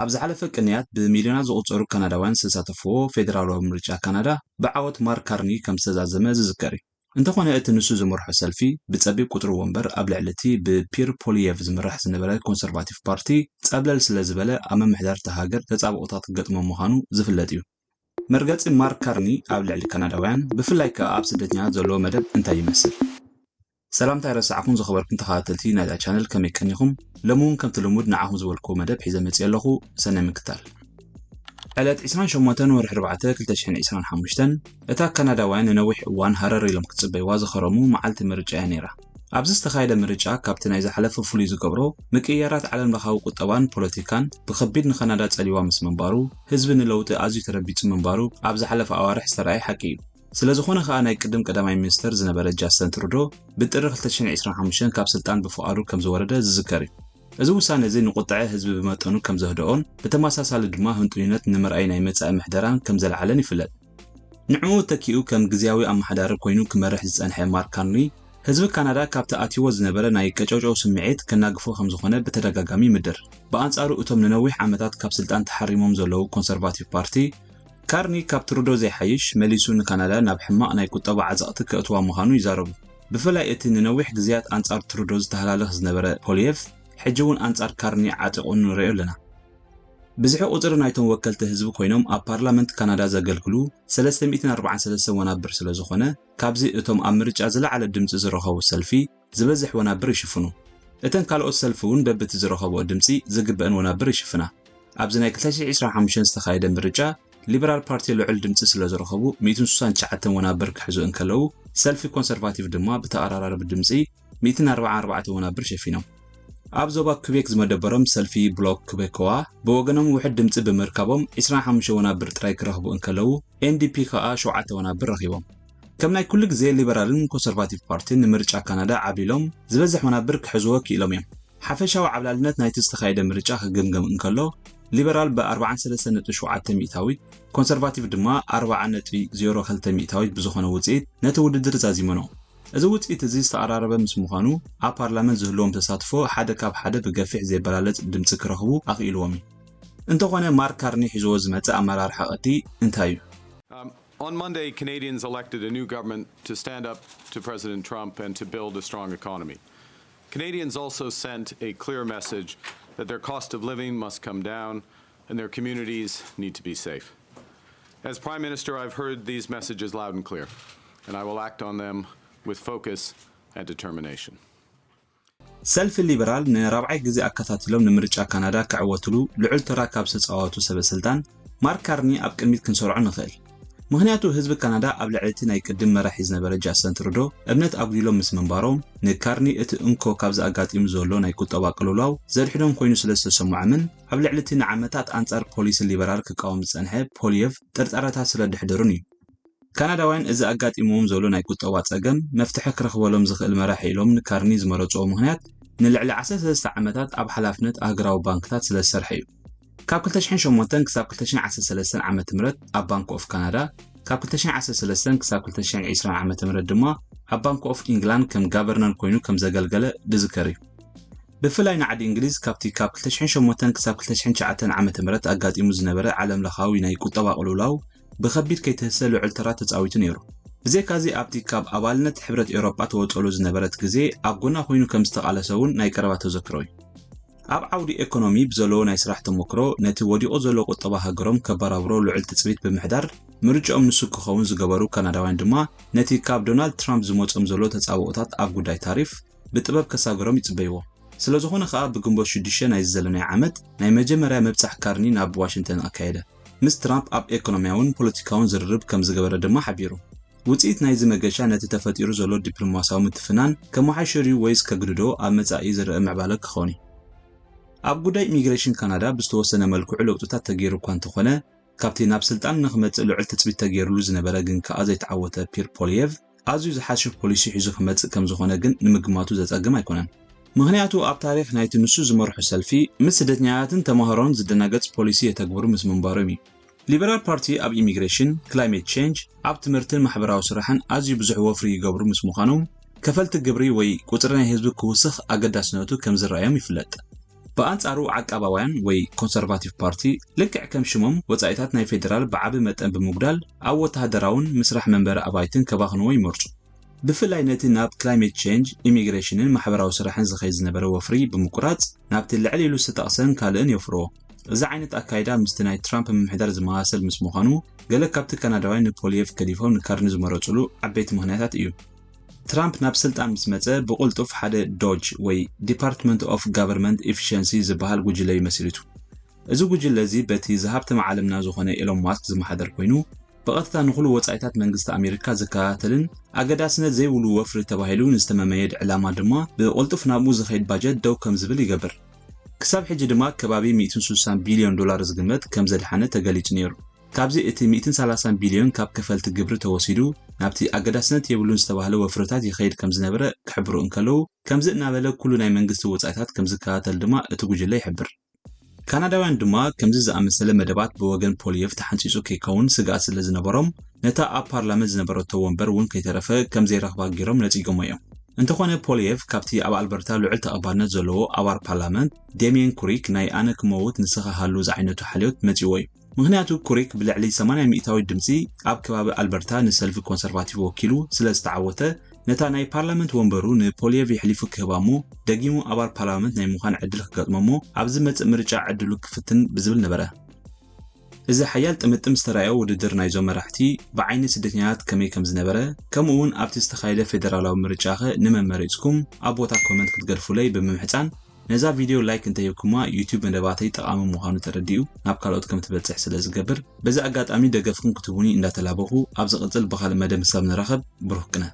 ኣብ ዝሓለፈ ቅንያት ብሚልዮናት ዝቑጸሩ ካናዳውያን ዝተሳተፍዎ ፌደራላዊ ምርጫ ካናዳ ብዓወት ማርክ ካርኒ ከም ዝተዛዘመ ዝዝከር እዩ። እንተኾነ እቲ ንሱ ዝመርሖ ሰልፊ ብጸቢብ ቁጽሪ ወንበር ኣብ ልዕሊ እቲ ብፒር ፖሊየቭ ዝምራሕ ዝነበረ ኮንሰርቫቲቭ ፓርቲ ጸብለል ስለ ዝበለ ኣብ ምምሕዳር እታ ሃገር ተጻብኦታት ክገጥሞ ምዃኑ ዝፍለጥ እዩ። መርገጺ ማርክ ካርኒ ኣብ ልዕሊ ካናዳውያን ብፍላይ ከኣ ኣብ ስደተኛታት ዘለዎ መደብ እንታይ ይመስል? ሰላምታ ኣይረሳዕኩን ዝኸበርኩም ተኸታተልቲ ናይዛ ቻነል ከመይ ቀኒኹም? ሎሚ እውን ከምቲ ልሙድ ንዓኹም ዝበልኩዎ መደብ ሒዘ መጺእ ኣለኹ። ሰናይ ምክታል። ዕለት ዕስራን ሸሞንተን ወርሒ ኣርባዕተ ክልተ ሽሕን ዕስራን ሓሙሽተን እታ ካናዳውያን ንነዊሕ እዋን ሃረር ኢሎም ክጽበይዋ ዝኸረሙ መዓልቲ ምርጫ እያ ነይራ። ኣብዚ ዝተኻየደ ምርጫ ካብቲ ናይ ዝሓለፈ ፍሉይ ዝገብሮ ምቅይያራት ዓለም ለኻዊ ቁጠባን ፖለቲካን ብኸቢድ ንካናዳ ጸሊዋ ምስ ምንባሩ ህዝቢ ንለውጢ ኣዝዩ ተረቢጹ ምንባሩ ኣብ ዝሓለፈ ኣዋርሕ ዝተራእየ ሓቂ እዩ። ስለዝኾነ ከኣ ናይ ቅድም ቀዳማይ ሚኒስተር ዝነበረ ጃስተን ትሩዶ ብጥሪ ክልተ ሽሕን ዕስራን ሓሙሽተን ካብ ስልጣን ብፍቓዱ ከም ዝወረደ ዝዝከር እዩ። እዚ ውሳነ እዚ ንቁጥዐ ህዝቢ ብመጠኑ ከም ዘህደኦን ብተመሳሳሊ ድማ ህንጡይነት ንምርኣይ ናይ መጻኢ ምሕደራን ከም ዘልዓለን ይፍለጥ። ንዕኡ ተኪኡ ከም ግዝያዊ ኣመሓዳሪ ኮይኑ ክመርሕ ዝጸንሐ ማርክ ካርኒ ህዝቢ ካናዳ ካብቲ ኣትይዎ ዝነበረ ናይ ቀጨውጨው ስምዒት ከናግፎ ከም ዝኾነ ብተደጋጋሚ ይምድር። ብኣንጻሩ እቶም ንነዊሕ ዓመታት ካብ ስልጣን ተሓሪሞም ዘለዉ ኮንሰርቫቲቭ ፓርቲ ካርኒ ካብ ትሩዶ ዘይሓይሽ መሊሱ ንካናዳ ናብ ሕማቕ ናይ ቁጠባ ዓዘቕቲ ከእትዋ ምዃኑ ይዛረቡ። ብፍላይ እቲ ንነዊሕ ግዜያት ኣንጻር ትሩዶ ዝተሃላለኽ ዝነበረ ፖሊየቭ ሕጂ እውን ኣንጻር ካርኒ ዓጢቑ ንርእዮ ኣለና። ብዝሒ ቁጽሪ ናይቶም ወከልቲ ህዝቢ ኮይኖም ኣብ ፓርላመንት ካናዳ ዘገልግሉ ሰለስተ ሚእትን ኣርባዓን ሰለስተን ወናብር ስለ ዝኾነ ካብዚ እቶም ኣብ ምርጫ ዝለዓለ ድምጺ ዝረኸቡ ሰልፊ ዝበዝሕ ወናብር ይሽፍኑ። እተን ካልኦት ሰልፊ እውን በብቲ ዝረኸብኦ ድምጺ ዝግበአን ወናብር ይሽፍና። ኣብዚ ናይ ክልተ ሽሕን ዕስራን ሓሙሽተን ዝተኻየደ ምርጫ ሊበራል ፓርቲ ልዑል ድምጺ ስለ ዝረኸቡ ሚእትን ስሳን ትሽዓተን ወናብር ክሕዙ እንከለዉ ሰልፊ ኮንሰርቫቲቭ ድማ ብተቐራራቢ ድምጺ ሚእትን ኣርባዓን ኣርባዕተን ወናብር ሸፊኖም። ኣብ ዞባ ኩቤክ ዝመደበሮም ሰልፊ ብሎክ ኩቤኮዋ ብወገኖም ውሑድ ድምጺ ብምርካቦም ዕስራን ሓሙሽተ ወናብር ጥራይ ክረኽቡ እንከለዉ ኤንዲፒ ከኣ ሸውዓተ ወናብር ረኺቦም። ከም ናይ ኩሉ ግዜ ሊበራልን ኮንሰርቫቲቭ ፓርቲን ንምርጫ ካናዳ ዓብሊሎም ዝበዝሕ ወናብር ክሕዝዎ ክኢሎም እዮም። ሓፈሻዊ ዓብላልነት ናይቲ ዝተኻየደ ምርጫ ክግምገም እንከሎ ሊበራል ብ ኣርባዓን ሰለስተን ነጥቢ ሸውዓተ ሚእታዊት፣ ኮንሰርቫቲቭ ድማ ኣርባዓ ነጥቢ ዜሮ ክልተ ሚእታዊት ብዝኾነ ውጽኢት ነቲ ውድድር ዛዚመኖ። እዚ ውጽኢት እዚ ዝተቐራረበ ምስ ምዃኑ ኣብ ፓርላመንት ዝህልዎም ተሳትፎ ሓደ ካብ ሓደ ብገፊሕ ዘይበላለጽ ድምጺ ክረኽቡ ኣኽኢልዎም እዩ። እንተኾነ ማርክ ካርኒ ሒዝዎ ዝመጽእ ኣመራርሓ ቅዲ እንታይ እዩ? On Monday, Canadians elected a new government to stand up to President Trump and to build a strong economy. Canadians also sent a clear message that their cost of living must come down and their communities need to be safe. As Prime Minister, I've heard these messages loud and clear, and I will act on them with focus and determination. ሰልፊ ሊበራል ንራብዓይ ግዜ ኣከታቲሎም ንምርጫ ካናዳ ክዕወትሉ ልዑል ተራ ካብ ዝተጻወቱ ሰበ ስልጣን ማርክ ካርኒ ኣብ ቅድሚት ክንሰርዖ ንኽእል። ምኽንያቱ ህዝቢ ካናዳ ኣብ ልዕሊ እቲ ናይ ቅድም መራሒ ዝነበረ ጃስተን ትሩዶ እምነት ኣጉዲሎም ምስ ምንባሮም፣ ንካርኒ እቲ እንኮ ካብዚ ኣጋጢሙ ዘሎ ናይ ቁጠባ ቅልውላው ዘድሕኖም ኮይኑ ስለ ዝተሰምዖምን ኣብ ልዕሊ እቲ ንዓመታት ኣንጻር ፖሊሲ ሊበራል ክቃወም ዝጸንሐ ፖሊየቭ ጥርጣረታት ስለ ደሕደሩን እዩ። ካናዳውያን እዚ ኣጋጢምዎም ዘሎ ናይ ቁጠባ ጸገም መፍትሒ ክረኽበሎም ዝኽእል መራሒ ኢሎም ንካርኒ ዝመረጽዎ ምኽንያት ንልዕሊ ዓሰርተ ሰለስተ ዓመታት ኣብ ሓላፍነት ኣህጉራዊ ባንክታት ስለ ዝሰርሐ እዩ። ካብ ክልተ ሽሕን ሸሞንተን ክሳብ ክልተ ሽሕን ዓሰርተ ሰለስተን ዓመተ ምህረት ኣብ ባንክ ኦፍ ካናዳ፣ ካብ ክልተ ሽሕን ዓሰርተ ሰለስተን ክሳብ ክልተ ሽሕን ዕስራን ዓመተ ምህረት ድማ ኣብ ባንክ ኦፍ ኢንግላንድ ከም ጋቨርነር ኮይኑ ከም ዘገልገለ ዝዝከር እዩ። ብፍላይ ንዓዲ እንግሊዝ ካብቲ ካብ ክልተ ሽሕን ሸሞንተን ክሳብ ክልተ ሽሕን ትሽዓተን ዓመተ ምህረት ኣጋጢሙ ዝነበረ ዓለምለኻዊ ናይ ቁጠባ ቅልውላው ብኸቢድ ከይትህሰ ልዑል ተራ ተጻዊቱ ነይሩ። ብዘይካዚ ኣብቲ ካብ ኣባልነት ሕብረት ኤውሮጳ ተወጸሉ ዝነበረት ግዜ ኣብ ጎና ኮይኑ ከም ዝተቓለሰ እውን ናይ ቀረባ ተዘክሮ እዩ። ኣብ ዓውዲ ኤኮኖሚ ብዘለዎ ናይ ስራሕ ተሞክሮ ነቲ ወዲቑ ዘሎ ቁጠባ ሃገሮም ከባራብሮ ልዑል ትጽቢት ብምሕዳር ምርጫኦም ንሱ ክኸውን ዝገበሩ ካናዳውያን ድማ ነቲ ካብ ዶናልድ ትራምፕ ዝመጾም ዘሎ ተጻብኦታት ኣብ ጉዳይ ታሪፍ ብጥበብ ከሳግሮም ይጽበይዎ። ስለዝኾነ ከኣ ብግንቦት ሽዱሽተ ናይዚ ዘለናዮ ዓመት ናይ መጀመርያ ምብጻሕ ካርኒ ናብ ዋሽንግተን ኣካየደ። ምስ ትራምፕ ኣብ ኤኮኖሚያውን ፖለቲካውን ዝርርብ ከም ዝገበረ ድማ ሓቢሩ። ውጽኢት ናይዚ መገሻ ነቲ ተፈጢሩ ዘሎ ዲፕሎማስያዊ ምትፍናን ከመሓሽር እዩ ወይስ ከግድዶ ኣብ መጻኢ ዝረኣ ምዕባለ ክኸውን እዩ። ኣብ ጉዳይ ኢሚግሬሽን ካናዳ ብዝተወሰነ መልክዑ ለውጥታት ተገይሩ እኳ እንተኾነ፣ ካብቲ ናብ ስልጣን ንኽመጽእ ልዑል ትጽቢት ተገይሩሉ ዝነበረ ግን ከኣ ዘይተዓወተ ፒር ፖሊየቭ ኣዝዩ ዝሓሸ ፖሊሲ ሒዙ ክመጽእ ከም ዝኾነ ግን ንምግማቱ ዘጸግም ኣይኮነን። ምኽንያቱ ኣብ ታሪኽ ናይቲ ንሱ ዝመርሖ ሰልፊ ምስ ስደተኛታትን ተማሃሮን ዝደናገጽ ፖሊሲ የተግብሩ ምስ ምንባሮም እዩ። ሊበራል ፓርቲ ኣብ ኢሚግሬሽን፣ ክላይሜት ቼንጅ፣ ኣብ ትምህርትን ማሕበራዊ ስራሕን ኣዝዩ ብዙሕ ወፍሪ ይገብሩ ምስ ምዃኖም ከፈልቲ ግብሪ ወይ ቁጽሪ ናይ ህዝቢ ክውስኽ ኣገዳስነቱ ከም ዝረኣዮም ይፍለጥ። ብኣንጻሩ ዓቃባውያን ወይ ኮንሰርቫቲቭ ፓርቲ ልክዕ ከም ሽሞም ወጻኢታት ናይ ፌደራል ብዓቢ መጠን ብምጉዳል ኣብ ወተሃደራውን ምስራሕ መንበሪ ኣባይትን ከባኽንዎ ይመርጹ። ብፍላይ ነቲ ናብ ክላይሜት ቼንጅ፣ ኢሚግሬሽንን ማሕበራዊ ስራሕን ዝኸይድ ዝነበረ ወፍሪ ብምቁራጽ ናብቲ ልዕል ኢሉ ዝተጠቕሰን ካልእን የውፍርዎ። እዚ ዓይነት ኣካይዳ ምስቲ ናይ ትራምፕ ምምሕዳር ዝመሳሰል ምስ ምዃኑ ገለ ካብቲ ካናዳውያን ንፖሊየቭ ገዲፎም ንካርኒ ዝመረጹሉ ዓበይቲ ምኽንያታት እዩ። ትራምፕ ናብ ስልጣን ምስ መጸ ብቕልጡፍ ሓደ ዶጅ ወይ ዲፓርትመንት ኦፍ ጋቨርንመንት ኢፊሸንሲ ዝበሃል ጉጅለ እዩ መሲሪቱ። እዚ ጉጅለ እዚ በቲ ዝሃብተመ ዓለምና ዝኾነ ኤሎን ማስክ ዝመሓደር ኮይኑ ብቐጥታ ንኹሉ ወጻኢታት መንግስቲ ኣሜሪካ ዝከታተልን ኣገዳስነት ዘይብሉ ወፍሪ ተባሂሉ ንዝተመመየድ ዕላማ ድማ ብቕልጡፍ ናብኡ ዝኸይድ ባጀት ደው ከም ዝብል ይገብር። ክሳብ ሕጂ ድማ ከባቢ ሚእትን ስሳን ቢልዮን ዶላር ዝግመት ከም ዘድሓነ ተገሊጹ ነይሩ። ካብዚ እቲ ሚእትን ሰላሳን ቢልዮን ካብ ከፈልቲ ግብሪ ተወሲዱ ናብቲ ኣገዳስነት የብሉን ዝተባህለ ወፍርታት ይኸይድ ከም ዝነበረ ክሕብሩ እንከለዉ ከምዚ እናበለ ኩሉ ናይ መንግስቲ ወጻኢታት ከም ዝከታተል ድማ እቲ ጉጅለ ይሕብር። ካናዳውያን ድማ ከምዚ ዝኣመሰለ መደባት ብወገን ፖሊየፍ ተሓንጺጹ ከይከውን ስግኣት ስለ ዝነበሮም ነታ ኣብ ፓርላመንት ዝነበረቶ ወንበር እውን ከይተረፈ ከም ዘይረኽባ ገይሮም ነጺጎሞ እዮም። እንተኾነ ፖሊየፍ ካብቲ ኣብ ኣልበርታ ልዑል ተቐባልነት ዘለዎ ኣባል ፓርላመንት ዴሚየን ኩሪክ ናይ ኣነ ክመውት ንስኻ ሃሉ ዝዓይነቱ ሓልዮት መጺዎ እዩ። ምኽንያቱ ኩሪክ ብልዕሊ ሰማንያ ሚእታዊት ድምጺ ኣብ ከባቢ ኣልበርታ ንሰልፊ ኮንሰርቫቲቭ ወኪሉ ስለ ዝተዓወተ ነታ ናይ ፓርላመንት ወንበሩ ንፖሊየቭ የሕሊፉ ክህባ እሞ ደጊሙ ኣባል ፓርላመንት ናይ ምዃን ዕድል ክገጥሞ እሞ ኣብ ዝመጽእ ምርጫ ዕድሉ ክፍትን ብዝብል ነበረ። እዚ ሓያል ጥምጥም ዝተራእዮ ውድድር ናይዞም መራሕቲ ብዓይኒ ስደተኛታት ከመይ ከም ዝነበረ ከምኡ እውን ኣብቲ ዝተኻየደ ፌደራላዊ ምርጫኸ ንመን መሪጽኩም ኣብ ቦታ ኮመንት ክትገድፉለይ ብምምሕጻን ነዛ ቪድዮ ላይክ እንተሂብኩማ ዩቲዩብ መደባተይ ጠቓሚ ምዃኑ ተረዲኡ ናብ ካልኦት ከም ትበጽሕ ስለ ዝገብር በዚ ኣጋጣሚ ደገፍኩም ክትህቡኒ እንዳተላበኹ ኣብ ዝቕጽል ብኻልእ መደብ ምሳብ ንራኸብ ብሩኽ ቅነ።